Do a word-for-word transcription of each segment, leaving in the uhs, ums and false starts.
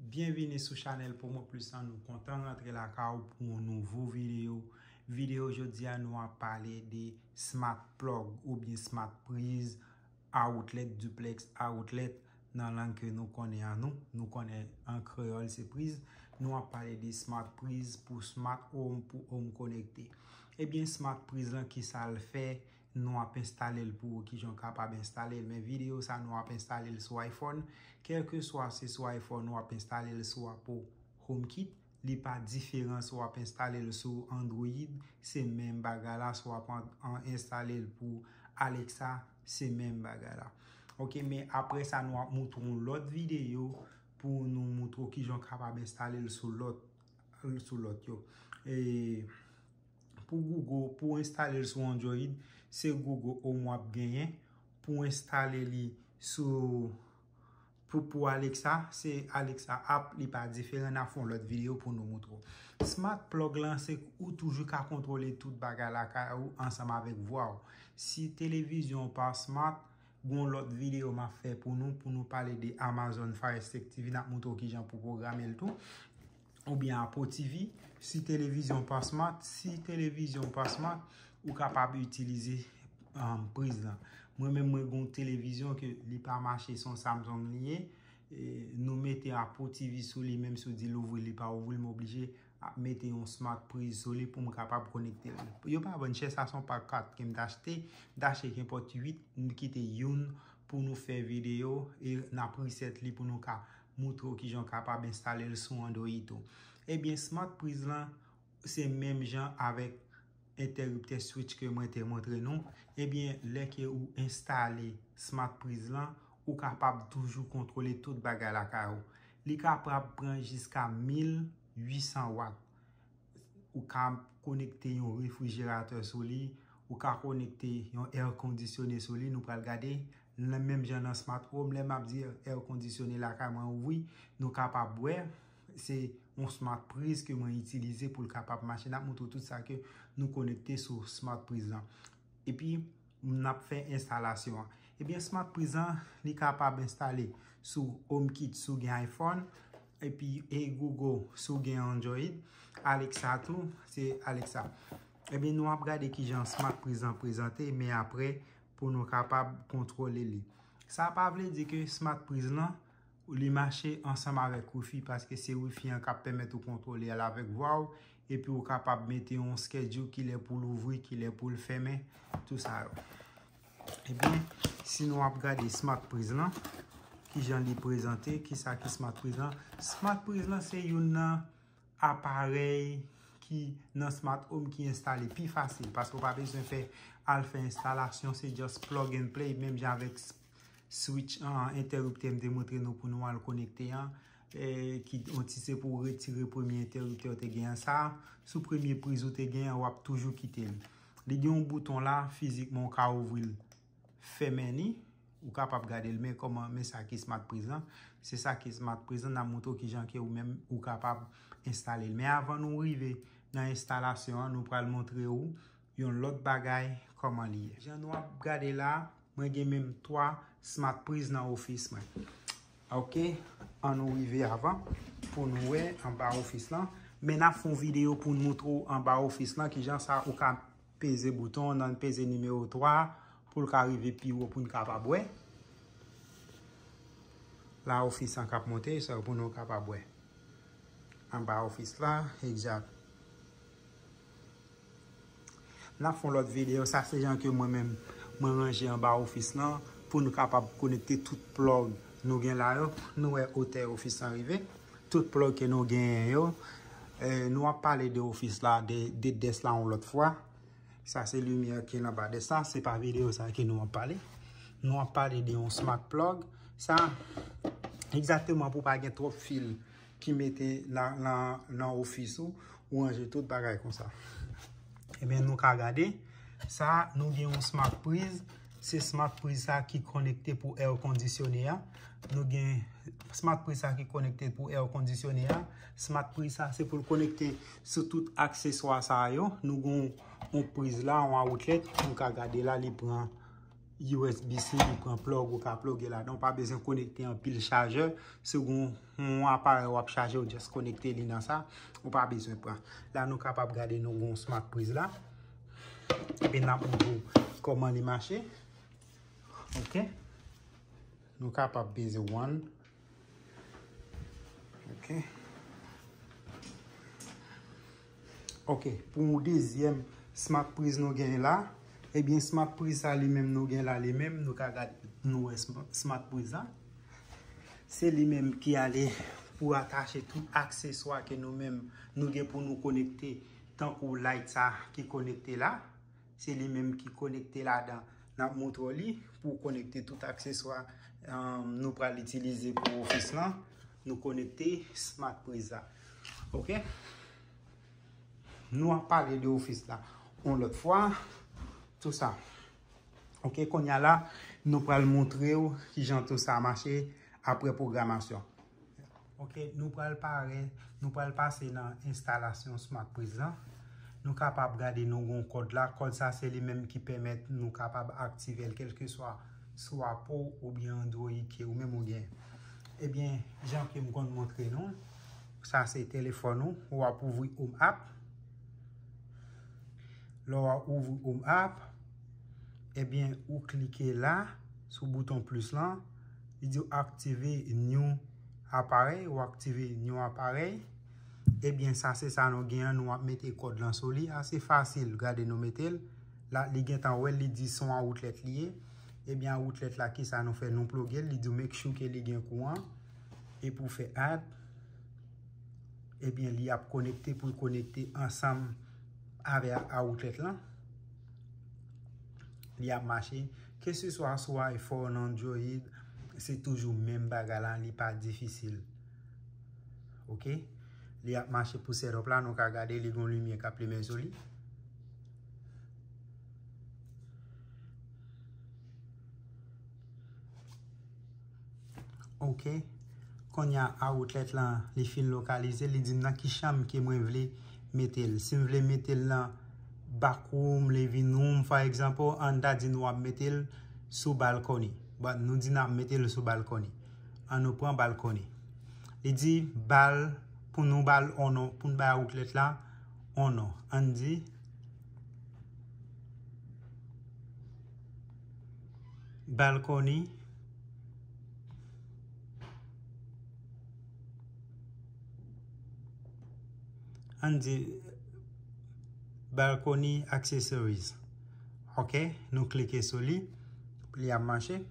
Byenvini sou chanèl Promo Plus lan, nou kontan rantre lakay ou pou yon nouvo videyo. Videyo jodi a, nou ap pale de smart plug oubyen smart priz, outlet, duplex outlet, nan lang ke nou konnen an nou. Nou konnen an kreyòl se priz. Nou ap pale de smart priz pou smart home, pou home konekte. Ebyen, smart priz lan, ki sa l fè? Nou ap enstale l pou ou, kijan w kapab enstale l. Men videyo sa, nou ap enstale l sou iPhone. Kèlkeswa se sou iPhone ou ap enstale l sou Apple HomeKit, li pa diferan si w ap enstale l sou Android, se menm bagay la. Si w ap an- an- enstale l pou Alexa, se menm bagay la. Ok, men apre sa, nou ap moutre yon lòt videyo pou nou moutre w kijan w kapab enstale l sou lòt, sou lòt yo. E pou Google, pou enstale l sou Android, se Google Home w ap genyen. Pou enstale li sou, pou, pou Alexa, se Alexa app, li pa diferan, n a fè yon lòt videyo pou nou moutre w. Smart plug lan, se ou toujou ka kontwole tout bagay lakay ou ansanm avèk vwa w. Si televizyon w pa smart, gon lòt videyo m ap fè pou nou, pou nou pale de Amazon Fire Stick T V, n ap moutre w kijan pou pwograme l tou. Oubyen Apple T V, si televizyon pa smart, si televizyon pa smart, ou kapab itilize, um, priz lan. Mwen menm, mwen gon televizyon ke li pa mache, se yon Samsung li ye. E, nou mete Apple T V sou li, menm si w di l ouvri, li pa ouvri, m oblije ap mete yon smart priz sou li pou m kapab konekte l. Yo pa vann chè, sa se yon pak kat ke m t achte. M t achte kenpòt uit, m kite youn pou nou fè videyo e n ap reset li pou nou ka moutre w kijan w kapab enstale l sou Android ou. Ebyen, smart priz lan, se menm jan avèk entèriptè switch ke mwen te montre nou. Ebyen, lè ke ou enstale smart priz lan, ou kapab toujou kontwole tout bagay lakay ou. Li kapab pran jiska mil uit san wat. Ou ka konekte yon refrijeratè sou li, ou ka konekte yon air conditionné sou li. Nou pral gade nan menm jan nan smart home, lè m ap di air conditionné lakay mwen ouvri, nou kapab wè se yon smart priz ke mwen itilize pou l kapab mache. N ap moutre w tout sa ke nou konekte sou smart priz lan. Epi, n ap fè enstalasyon an. Ebyen, smart priz lan, li kapab enstale sou HomeKit si w gen iPhone, epi e Google si w gen Android, Alexa tou, se Alexa. Ebyen, nou ap gade kijan smart priz lan prezante, men apre, pou nou kapab kontwole li. Sa pa vle di ke smart priz lan, li mache ansanm avèk Wi-Fi, paske se Wi-Fi an k ap pèmèt ou kontwole l avèk vwa w, epi ou kapab mete yon schedule kilè pou l ouvri, kilè pou l fèmen, tou sa yo. Ebyen, si nou ap gade smart priz lan, kijan li prezante, kisa ki smart priz lan? Smart priz lan se youn nan aparèy ki nan smart home ki enstale pi fasil, paske w pa bezwen fè, al fè enstalasyon, se just plug and play, menm jan avèk s- switch an, entèriptè m te montre nou pou nou al konekte an, e, ki, on ti se pou w retire premye entèriptè w te gen an sa, sou premye priz ou te gen an, w ap toujou kite l. Li gen yon bouton la, fizikman w ka ouvri l, fèmen li, ou kapab gade l, men kòman, men sa ki smart priz lan, se sa ki smart priz lan, n ap moutre w kijan ke ou menm ou kapab enstale l. Men avan nou rive nan enstalasyon an, nou pral montre w yon lòt bagay kòman li ye. Jan nou ap gade la, mwen gen menm twa smart priz nan ofis mwen. Ok, ann nou rive avan pou nou wè anba ofis lan. Men n ap fè yon videyo pou n moutre w anba ofis lan, kijan sa ou ka peze bouton, nan peze nimewo twa pou l ka rive pi wo pou n kapab wè. La ofis lan k ap monte, sa pou nou kapab wè. Anba ofis la, egzak. N ap fè yon lòt videyo. Sa se jan ke mwen menm, mwen ranje anba ofis lan pou nou kapab konekte tout plug nou gen la yo. Nou wè otè ofis lan rive. Tout plug ke nou genyen yo. E, nou ap pale de ofis la, de, de desk la yon lòt fwa. Sa se limyè ki anba desk la. Se pa videyo sa ke nou ap pale. Nou ap pale de yon smart plug. Sa, egzakteman pou pa gen twòp fil ki mete nan, nan, nan ofis ou, ou ranje tout bagay konsa. Ebyen, nou ka gade, sa, nou gen yon smart priz, se smart priz sa ki konekte pou air conditionné a. Nou gen smart priz sa ki konekte pou air conditionné a. Smart priz sa, se pou l konekte sou tout akseswa sa yo. Nou gen yon priz la, yon outlet, nou ka gade la, li pran U S B C, li pran plug, ou ka pluge ladan. Ou pa bezwen konekte anpil chajè. Si w gen yon aparèy w ap chaje, ou just konekte li nan sa. Ou pa bezwen pran. La, nou kapab gade nou gen yon smart priz la. Epi n ap montre w kòman li mache. Ok. Nou kapab peze one. Ok. Ok, pou yon dezyèm smart priz nou gen la, ebyen smart priz sa li menm nou gen la, li menm nou ka gade, nou wè smart priz la. Se li menm ki ale pou atache tout akseswa ke nou menm nou gen pou nou konekte, tankou light sa ki konekte la. Se li menm ki konekte ladan. N ap montre w li pou w konekte tout akseswa, um, nou pral itilize pou ofis lan. Nou konekte smart priz la. Ok? Nou ap pale de ofis la yon lòt fwa. Tou sa. Ok, kounye a la, nou pral montre w kijan tou sa mache apre pwogramasyon. Ok, nou pral pare, nou pral pase nan enstalasyon smart priz lan. Nou kapab gade nou gon kòd la. Kòd sa se li menm ki pèmèt nou kapab aktive l kèlkeswa sou Apple oubyen Android ke ou menm ou gen. Ebyen, jan ke m konn montre nou, sa se telefòn ou, ou ap ouvri Home App. Lè w ap ouvri Home App, ebyen, ou klike la, sou bouton plis lan, li di w aktive new aparèy, ou aktive new aparèy. Ebyen, sa se sa nou gen an, nou ap mete kòd lan sou li, ase fasil, gade nou mete l. La, li gentan wè l, li di se yon outlet li ye. Ebyen, outlet la, kisa nou fè? Nou pluge l, li di w make sure ke li gen kouran. Epi w fè add. Ebyen, li ap konekte pou l konekte ansanm avè a outlet lan. Li ap mache. Keseswa sou iPhone, Android, se toujou menm bagay la, li pa difisil. Ok? Li ap mache pou setup la, nou ka gade li gon limyè k ap limen sou li. Ok. Kounye a outlet lan, li fin lokalize, li di m nan ki chanm ke mwen vle mete l. Si m vle mete l nan back room, living room, for example, ann ta di nou ap mete l sou balcony. But nou di n ap mete l sou balcony. Ann nou pran balcony. Li di ba l, pou nou ba l on non, pou n bay outlet la on non. Ann di balcony. Ann di balcony accessories. Ok, nou klike sou li, li ap mache.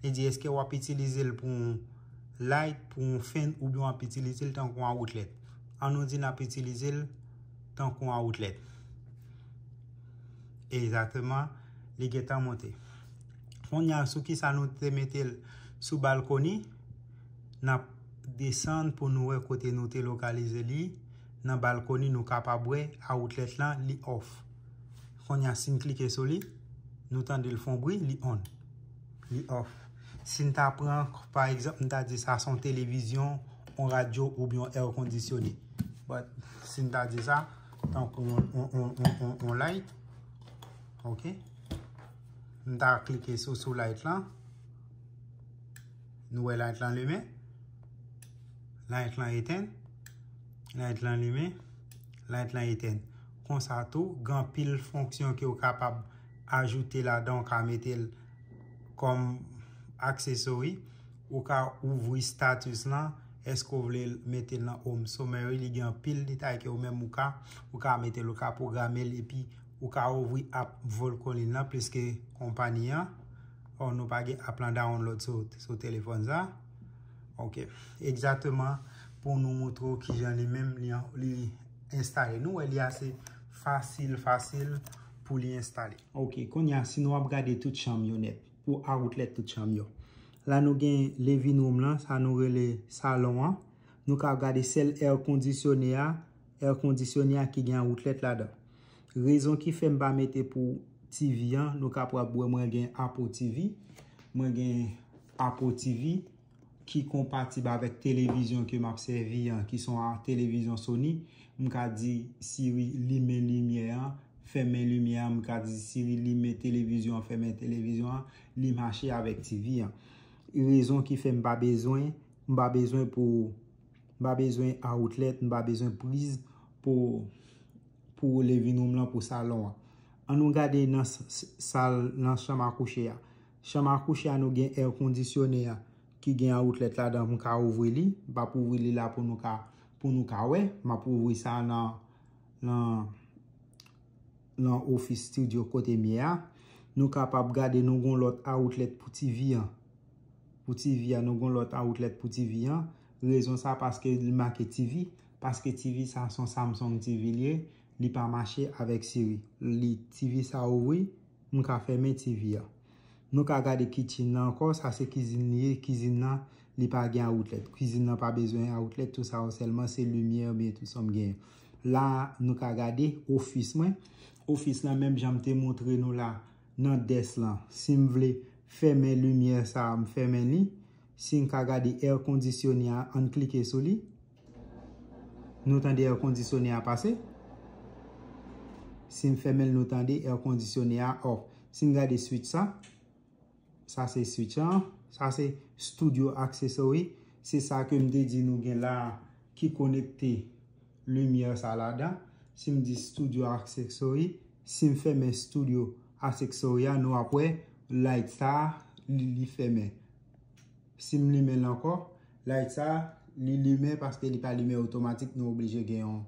Li di, èske w ap itilize l pou yon light, pou yon fan, oubyen w ap itilize l tankou yon outlet? Ann nou di n ap itilize l tankou yon outlet. Egzakteman, li gentan monte. Kounye a, sou kisa nou te mete l sou balcony, n ap desann pou nou wè kote nou te lokalize li. Nan balcony, nou kapab wè outlet lan, li off. Kounye a, si n klike sou li, nou tande l fè yon bri, li on. Li off. Si n ta pran, pa egzanp, n ta di sa se yon televizyon, yon radyo oubyen yon air conditionné. But, si n ta di sa, tankou yon, yon, yon, yon, yon, yon light. Ok. M ta klike sou, sou light lan. Nou wè light lan limen. Light lan etenn. Light lan limen. Light lan etenn. Konsa tou, gen anpil fonksyon ke w kapab ajoute ladan, w ka mete l kòm aksesori. Ou ka ouvri status lan. Èske w vle mete l nan home summary? Li gen anpil detay ke ou menm ou ka, ou ka mete l, ou ka pwograme l, epi ou ka ouvri app Volcony lan, pliske konpayi an. Or, nou pa gen app lan download sou, sou telefòn sa. Ok. Egzakteman, pou nou montre w kijan li menm, li, li enstale. Nou wè li ase fasil, fasil pou li enstale. Ok, kounye a, si nou ap gade tout chanm yo nèt, pou outlet tout chanm yo. La nou gen living room lan, sa nou rele salon an. Nou ka gade sèl air conditionné a, air conditionné a ki gen outlet ladan. Rezon ki fè m pa mete pou T V an, nou kapab wè mwen gen Apple T V. Mwen gen Apple T V ki konpatib avèk televizyon ke m ap sèvi an, ki se yon televizyon Sony. M ka di Siri limen limyè an, fèmen limyè an, m ka di Siri limen televizyon an, fèmen televizyon an, li mache avèk T V an. Rezon ki fè m pa bezwen, m pa bezwen pou, m pa bezwen outlet, m pa bezwen priz pou, pou living room lan, pou salon an. An nou gade nan s-, s-, sal, nan chanm a kouche a. Chanm a kouche a, nou gen air conditionné a ki gen outlet ladan, m ka ouvri li. M p ap ouvri li la pou nou ka, pou nou ka wè. M ap ouvri sa nan, nan, nan office studio kote m ye a. Nou kapab gade, nou gon lòt outlet pou T V an. Pou T V an, nou gon lòt outlet pou T V an. Rezon sa paske li make T V, paske T V sa se yon Samsung T V li ye, li pa mache avèk Siri. Li T V sa ouvri, m ka fèmen T V a. Nou ka gade kitchen nan ankò, sa se kizin li ye, kizin nan li pa gen outlet. Kizin nan pa bezwen outlet, tout sa yo sèlman se limyè oubyen tout sa m genyen. La nou ka gade ofis mwen. Ofis lan menm jan m te montre nou la nan desk lan. Si m vle fèmen limyè sa, m fèmen li. Si n ka gade air conditionné a, ann klike sou li. Nou tande air conditionné a pase. Si m fèmen l, nou tande air conditionné a off. Si n gade switch sa, sa se switch an, sa se studio accessory. Se sa ke m te di nou gen la a ki konekte limyè sa ladan. Si m di studio accessory, si m fèmen studio accessory a, nou ap wè light sa, li, li fèmen. Si m limen l ankò, light sa, li limen paske li pa limen otomatik, nou oblije gen yon,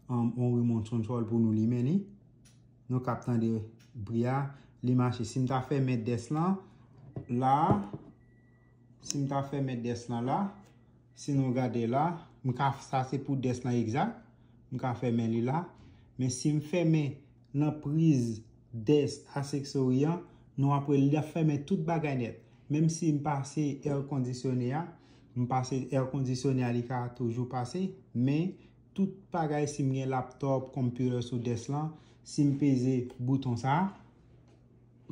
um, yon remote control pou nou limen li. Nou k ap tande bri a, li mache. Si m ta fèmen desk lan, la, si m ta fèmen desk lan la, si nou gade la, m ka, sa se pou desk lan egzak, m ka fèmen li la. Men si m fèmen nan priz desk accessory an, nou ap wè li ap fèmen tout bagay nèt. Menm si m pase air conditionné a, m pase air conditionné a, li ka toujou pase, men tout bagay, si m gen laptop, computer sou desk lan, si m peze bouton sa,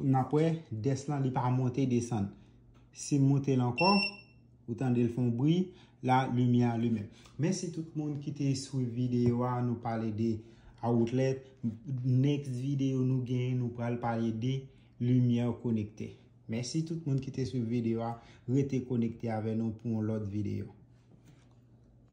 n ap wè desk lan li pa monte desann. Si m monte l ankò, ou tande l fè yon bri, la limyè a limen. Mèsi tout moun ki te swiv videyo a, nou pale de outlet. Next videyo nou genyen, nou pral pale de limyè konekte. Mèsi tout moun ki te swiv videyo a, rete konekte avè nou pou yon lòt videyo.